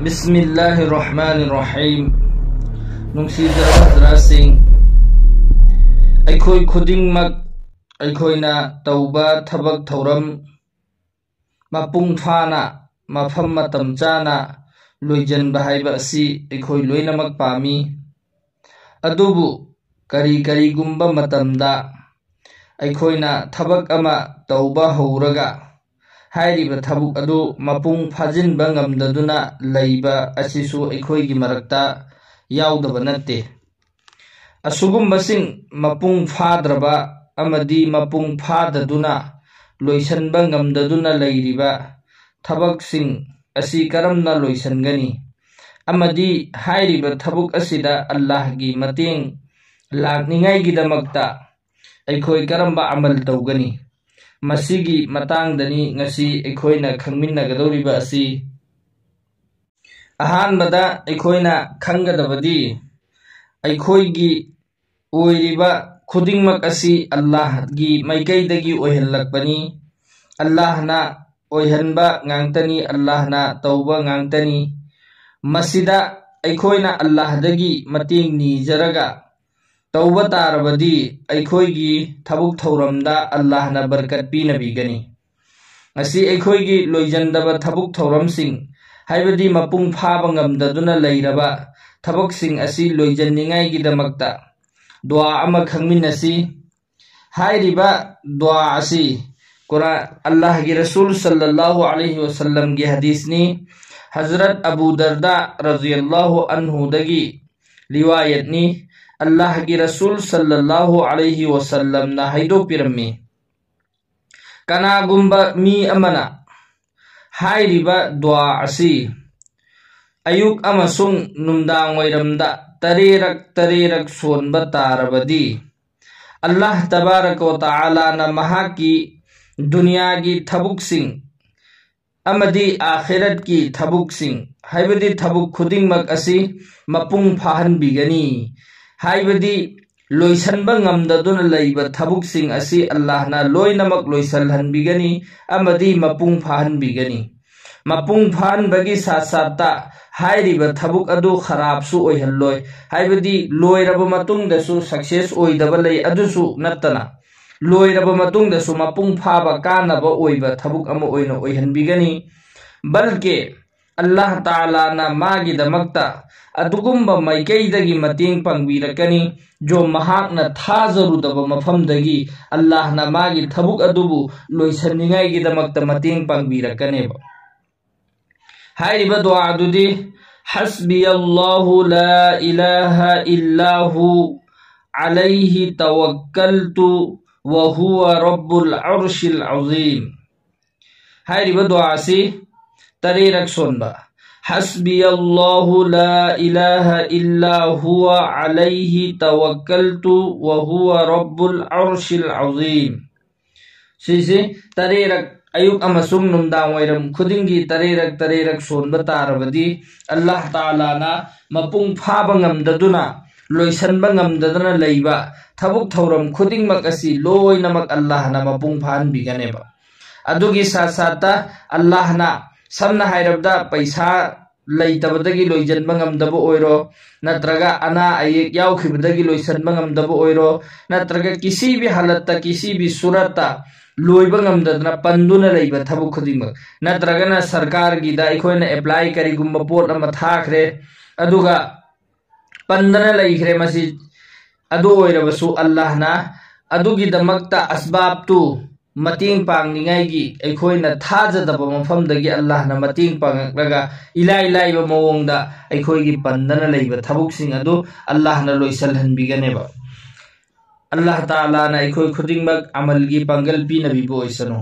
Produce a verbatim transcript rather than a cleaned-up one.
ꯕꯤꯁꯃꯤꯜꯂꯥꯍꯤꯔ ꯔꯍꯃꯥꯅꯤꯔ ꯔꯍꯤꯝ꯫ ꯅꯨꯡꯁꯤꯖꯔꯕ ꯍꯖꯔꯥꯠꯁꯤꯡ, ꯑꯩꯈꯣꯏ ꯈꯨꯗꯤꯡꯃꯛ ꯑꯩꯈꯣꯏꯅ ꯇꯧꯕ ꯊꯕꯛ ꯊꯧꯔꯝ ꯃꯄꯨꯡ ꯐꯥꯅ, ꯃꯐꯝ ꯃꯇꯝ ꯆꯥꯅ ꯂꯣꯏꯁꯤꯟꯕ ꯍꯥꯏꯕ ꯑꯁꯤ ꯑꯩꯈꯣꯏ ꯂꯣꯏꯅꯃꯛ ꯄꯥꯝꯃꯤ꯫ ꯑꯗꯨꯕꯨ ꯀꯔꯤ ꯀꯔꯤꯒꯨꯝꯕ ꯃꯇꯝꯗ ꯑꯩꯈꯣꯏꯅ ꯊꯕꯛ ꯑꯃ ꯇꯧꯕ ꯍꯧꯔꯒ ꯍꯥꯏꯔꯤꯕ ꯊꯕꯛ ꯑꯗꯨ ꯃꯄꯨꯡ ꯐꯥꯖꯤꯟꯕ ꯉꯝꯗꯗꯨꯅ ꯂꯩꯕ ꯑꯁꯤꯁꯨ ꯑꯩꯈꯣꯏꯒꯤ ꯃꯔꯛꯇ ꯌꯥꯎꯗꯕ ꯅꯠꯇꯦ꯫ ꯑꯁꯤꯒꯨꯝꯕꯁꯤꯡ ꯃꯄꯨꯡ ꯐꯥꯗ꯭ꯔꯕ ꯑꯃꯗꯤ ꯃꯄꯨꯡ ꯐꯥꯗꯗꯨꯅ ꯂꯣꯏꯁꯤꯟꯕ ꯉꯝꯗꯗꯨꯅ ꯂꯩꯔꯤꯕ ꯊꯕꯛꯁꯤꯡ ꯑꯁꯤ ꯀꯔꯝꯅ ꯂꯣꯏꯁꯤꯟꯒꯅꯤ? ꯑꯃꯗꯤ ꯍꯥꯏꯔꯤꯕ ꯊꯕꯛ ꯑꯁꯤꯗ ꯑꯜꯂꯥꯍꯒꯤ ꯃꯇꯦꯡ ꯂꯥꯛꯅꯤꯡꯉꯥꯏꯒꯤꯗꯃꯛꯇ ꯑꯩꯈꯣꯏ ꯀꯔꯝꯕ ꯑꯃꯜ ꯇꯧꯒꯅꯤ? ꯃꯁꯤꯒꯤ ꯃꯇꯥꯡꯗꯅꯤ ꯉꯁꯤ ꯑꯩꯈꯣꯏꯅ ꯈꯪꯃꯤꯟꯅꯒꯗꯧꯔꯤꯕ ꯑꯁꯤ꯫ ꯑꯍꯥꯟꯕꯗ ꯑꯩꯈꯣꯏꯅ ꯈꯪꯒꯗꯕꯗꯤ ꯑꯩꯈꯣꯏꯒꯤ ꯑꯣꯏꯔꯤꯕ ꯈꯨꯗꯤꯡꯃꯛ ꯑꯁꯤ ꯑꯜꯂꯥꯍꯒꯤ ꯃꯥꯏꯀꯩꯗꯒꯤ ꯑꯣꯏꯍꯜꯂꯛꯄꯅꯤ꯫ ꯑꯜꯂꯥꯍꯅ ꯑꯣꯏꯍꯟꯕ ꯉꯥꯛꯇꯅꯤ, ꯑꯜꯂꯥꯍꯅ ꯇꯧꯕ ꯉꯥꯛꯇꯅꯤ꯫ ꯃꯁꯤꯗ ꯑꯩꯈꯣꯏꯅ ꯑꯜꯂꯥꯍꯗꯒꯤ ꯃꯇꯦꯡ ꯅꯤꯖꯔꯒ ꯇꯧꯕ ꯇꯥꯔꯕꯗꯤ ꯑꯩꯈꯣꯏꯒꯤ ꯊꯕꯛ ꯊꯧꯔꯝꯗ ꯑꯜꯂꯥꯍꯅ ꯕꯔꯀꯠ ꯄꯤꯅꯕꯤꯒꯅꯤ꯫ ꯉꯁꯤ ꯑꯩꯈꯣꯏꯒꯤ ꯂꯣꯏꯖꯟꯗꯕ ꯊꯕꯛ ꯊꯧꯔꯝꯁꯤꯡ, ꯍꯥꯏꯕꯗꯤ ꯃꯄꯨꯡ ꯐꯥꯕ ꯉꯝꯗꯗꯨꯅ ꯂꯩꯔꯕ ꯊꯕꯛꯁꯤꯡ ꯑꯁꯤ ꯂꯣꯏꯖꯟꯅꯤꯡꯉꯥꯏꯒꯤꯗꯃꯛꯇ ꯗꯨꯋꯥ ꯑꯃ ꯈꯪꯃꯤꯟꯅꯁꯤ꯫ ꯍꯥꯏꯔꯤꯕ ꯗꯨꯋꯥ ꯑꯁꯤ ꯀꯨꯔꯥꯟ, ꯑꯜꯂꯥꯍꯒꯤ ꯔꯁꯨꯜ ꯁꯜꯂꯜꯂꯥꯍꯨ ꯑꯂꯩꯍꯤ ꯋꯁꯜꯂꯝꯒꯤ ꯍꯗꯤꯁꯅꯤ꯫ ꯍꯖꯔꯠ ꯑꯕꯨ ꯗꯔꯗꯥ ꯔꯖꯤꯌꯜꯂꯥꯍꯨ ꯑꯟꯍꯨꯗꯒꯤ ꯔꯤꯋꯥꯌꯠꯅꯤ꯫ ꯑꯜꯂꯥꯍꯒꯤ ꯔꯁꯨꯜ ꯁꯜꯂꯜꯂꯥꯍꯨ ꯑꯂꯩꯍꯤ ꯋꯁꯜꯂꯝꯅ ꯍꯥꯏꯗꯣꯛꯄꯤꯔꯝꯃꯤ, ꯀꯅꯥꯒꯨꯝꯕ ꯃꯤ ꯑꯃꯅ ꯍꯥꯏꯔꯤꯕ ꯗꯨꯋꯥ ꯑꯁꯤ ꯑꯌꯨꯛ ꯑꯃꯁꯨꯡ ꯅꯨꯡꯗꯥꯡ ꯋꯥꯏꯔꯝꯗ ꯇꯔꯦꯔꯛ ꯇꯔꯦꯔꯛ ꯁꯣꯟꯕ ꯇꯥꯔꯕꯗꯤ, ꯑꯜꯂꯥꯍ ꯇꯕꯥꯔꯛ ꯋ ꯇꯥꯂꯥꯅ ꯃꯍꯥꯛꯀꯤ ꯗꯨꯅꯤꯌꯥꯒꯤ ꯊꯕꯛꯁꯤꯡ ꯑꯃꯗꯤ ꯑꯥꯈꯤꯔꯠꯀꯤ ꯊꯕꯛꯁꯤꯡ, ꯍꯥꯏꯕꯗꯤ ꯊꯕꯛ ꯈꯨꯗꯤꯡꯃꯛ ꯑꯁꯤ ꯃꯄꯨꯡ ꯐꯥꯍꯟꯕꯤꯒꯅꯤ꯫ ꯍꯥꯏꯕꯗꯤ ꯂꯣꯏꯁꯟꯕ ꯉꯝꯗꯗꯨꯅ ꯂꯩꯕ ꯊꯕꯛꯁꯤꯡ ꯑꯁꯤ ꯑꯜꯂꯥꯍꯅ ꯂꯣꯏꯅꯃꯛ ꯂꯣꯏꯁꯜꯍꯟꯕꯤꯒꯅꯤ ꯑꯃꯗꯤ ꯃꯄꯨꯡ ꯐꯥꯍꯟꯕꯤꯒꯅꯤ꯫ ꯃꯄꯨꯡ ꯐꯥꯍꯟꯕꯒꯤ ꯁꯥꯠ ꯁꯥꯠꯇ ꯍꯥꯏꯔꯤꯕ ꯊꯕꯛ ꯑꯗꯨ ꯈꯔꯥꯞꯁꯨ ꯑꯣꯏꯍꯜꯂꯣꯏ꯫ ꯍꯥꯏꯕꯗꯤ ꯂꯣꯏꯔꯕ ꯃꯇꯨꯡꯗꯁꯨ success ꯑꯣꯏꯗꯕ ꯂꯩ, ꯑꯗꯨꯁꯨ ꯅꯠꯇꯅ ꯂꯣꯏꯔꯕ ꯃꯇꯨꯡꯗꯁꯨ ꯃꯄꯨꯡ ꯐꯥꯕ ꯀꯥꯟꯅꯕ ꯑꯣꯏꯕ ꯊꯕꯛ ꯑꯃ ꯑꯣꯏꯅ ꯑꯣꯏꯍꯟꯕꯤꯒꯅꯤ꯫ ꯕꯜꯀꯦ ꯑꯜꯂꯥꯍ ꯇꯥꯂꯥꯅ ꯃꯥꯒꯤꯗꯃꯛꯇ ꯑꯗꯨꯒꯨꯝꯕ ꯃꯥꯏꯀꯩꯗꯒꯤ ꯃꯇꯦꯡ ꯄꯥꯡꯕꯤꯔꯛꯀꯅꯤ, ꯖꯣ ꯃꯍꯥꯛꯅ ꯊꯥꯖꯔꯨꯗꯕ ꯃꯐꯝꯗꯒꯤ ꯑꯜꯂꯥꯍꯅ ꯃꯥꯒꯤ ꯊꯕꯛ ꯑꯗꯨꯕꯨ ꯂꯣꯏꯁꯟꯅꯤꯡꯉꯥꯏꯒꯤꯗꯃꯛꯇ ꯃꯇꯦꯡ ꯄꯥꯡꯕꯤꯔꯛꯀꯅꯦꯕ꯫ ꯍꯥꯏꯔꯤꯕ ꯗꯨꯋꯥ ꯑꯗꯨꯗꯤ, "ꯍꯁꯕꯤ ꯑꯜꯂꯥꯍꯨ ꯂꯥ ꯏꯂꯥꯍ ꯏꯜꯂꯥꯍꯨ ꯑꯂꯩꯍꯤ ꯇꯋꯛꯀꯜꯇꯨ ꯋꯍꯨꯋ ꯔꯕꯨꯜ ꯑꯔꯁꯤꯜ ꯑꯖꯤꯝ"꯫ ꯍꯥꯏꯔꯤꯕ ꯗꯨꯋꯥ ꯑꯁꯤ ꯇꯔꯦꯠꯔꯛ ꯁꯣꯟꯕ꯫ "ꯍꯁꯕꯤ ꯑꯜꯂꯥꯍꯨ ꯂꯥ ꯏꯂꯥꯍ ꯏꯜꯂꯥ ꯍꯨꯋ ꯑꯂꯩꯍꯤ ꯇꯋꯛꯀꯜꯇꯨ ꯋꯍꯨꯋ ꯔꯕꯨꯜ ꯑꯔꯁꯤꯜ ꯑꯖꯤꯝ"꯫ ꯁꯤꯁꯤ ꯇꯔꯦꯠꯔꯛ, ꯑꯌꯨꯛ ꯑꯃꯁꯨꯡ ꯅꯨꯡꯗꯥꯡ ꯋꯥꯏꯔꯝ ꯈꯨꯗꯤꯡꯒꯤ ꯇꯔꯦꯠꯔꯛ ꯇꯔꯦꯠꯔꯛ ꯁꯣꯟꯕ ꯇꯥꯔꯕꯗꯤ, ꯑꯜꯂꯥꯍ ꯇꯥꯂꯥꯅ ꯃꯄꯨꯡ ꯐꯥꯕ ꯉꯝꯗꯗꯨꯅ, ꯂꯣꯏꯁꯟꯕ ꯉꯝꯗꯗꯅ ꯂꯩꯕ ꯊꯕꯛ ꯊꯧꯔꯝ ꯈꯨꯗꯤꯡꯃꯛ ꯑꯁꯤ ꯂꯣꯏꯅꯃꯛ ꯑꯜꯂꯥꯍꯅ ꯃꯄꯨꯡ ꯐꯥꯍꯟꯕꯤꯒꯅꯦꯕ꯫ ꯑꯗꯨꯒꯤ ꯁꯥꯠ ꯁꯥꯠꯇ ꯑꯜꯂꯥꯍꯅ, ꯁꯝꯅ ꯍꯥꯏꯔꯕꯗ, ꯄꯩꯁꯥ ꯂꯩꯇꯕꯗꯒꯤ ꯂꯣꯏꯁꯤꯟꯕ ꯉꯝꯗꯕ ꯑꯣꯏꯔꯣ, ꯅꯠꯇ꯭ꯔꯒ ꯑꯅꯥ ꯑꯌꯦꯛ ꯌꯥꯎꯈꯤꯕꯗꯒꯤ ꯂꯣꯏꯁꯤꯟꯕ ꯉꯝꯗꯕ ꯑꯣꯏꯔꯣ, ꯅꯠꯇ꯭ꯔꯒ ꯀꯤꯁꯤ ꯚꯤ ꯍꯥꯂꯠꯇ, ꯀꯤꯁꯤ ꯚꯤ ꯁꯨꯔꯠꯇ ꯂꯣꯏꯕ ꯉꯝꯗꯗꯅ ꯄꯟꯗꯨꯅ ꯂꯩꯕ ꯊꯕꯛ ꯈꯨꯗꯤꯡꯃꯛ, ꯅꯠꯇ꯭ꯔꯒꯅ ꯁꯔꯀꯥꯔꯒꯤꯗ ꯑꯩꯈꯣꯏꯅ apply ꯀꯔꯤꯒꯨꯝꯕ ꯄꯣꯠ ꯑꯃ ꯊꯥꯈ꯭ꯔꯦ, ꯑꯗꯨꯒ ꯄꯟꯗꯅ ꯂꯩꯈ꯭ꯔꯦ ꯃꯁꯤ, ꯑꯗꯨ ꯑꯣꯏꯔꯕꯁꯨ ꯑꯜꯂꯥꯍꯅ ꯑꯗꯨꯒꯤꯗꯃꯛꯇ ꯑꯁꯕꯥꯕꯇꯨ ꯃꯇꯦꯡ ꯄꯥꯡꯅꯤꯡꯉꯥꯏꯒꯤ ꯑꯩꯈꯣꯏꯅ ꯊꯥꯖꯗꯕ ꯃꯐꯝꯗꯒꯤ ꯑꯜꯂꯥꯍꯅ ꯃꯇꯦꯡ ꯄꯥꯡꯉꯛꯂꯒ ꯏꯂꯥꯏ ꯂꯥꯏꯕ ꯃꯑꯣꯡꯗ ꯑꯩꯈꯣꯏꯒꯤ ꯄꯟꯗꯅ ꯂꯩꯕ ꯊꯕꯛꯁꯤꯡ ꯑꯗꯨ ꯑꯜꯂꯥꯍꯅ ꯂꯣꯏꯁꯤꯜꯍꯟꯕꯤꯒꯅꯦꯕ꯫ ꯑꯜꯂꯥꯍ ꯇꯥꯂꯥꯅ ꯑꯩꯈꯣꯏ ꯈꯨꯗꯤꯡꯃꯛ ꯑꯃꯜꯒꯤ ꯄꯥꯡꯒꯜ ꯄꯤꯅꯕꯤꯕ ꯑꯣꯏꯁꯅꯨ꯫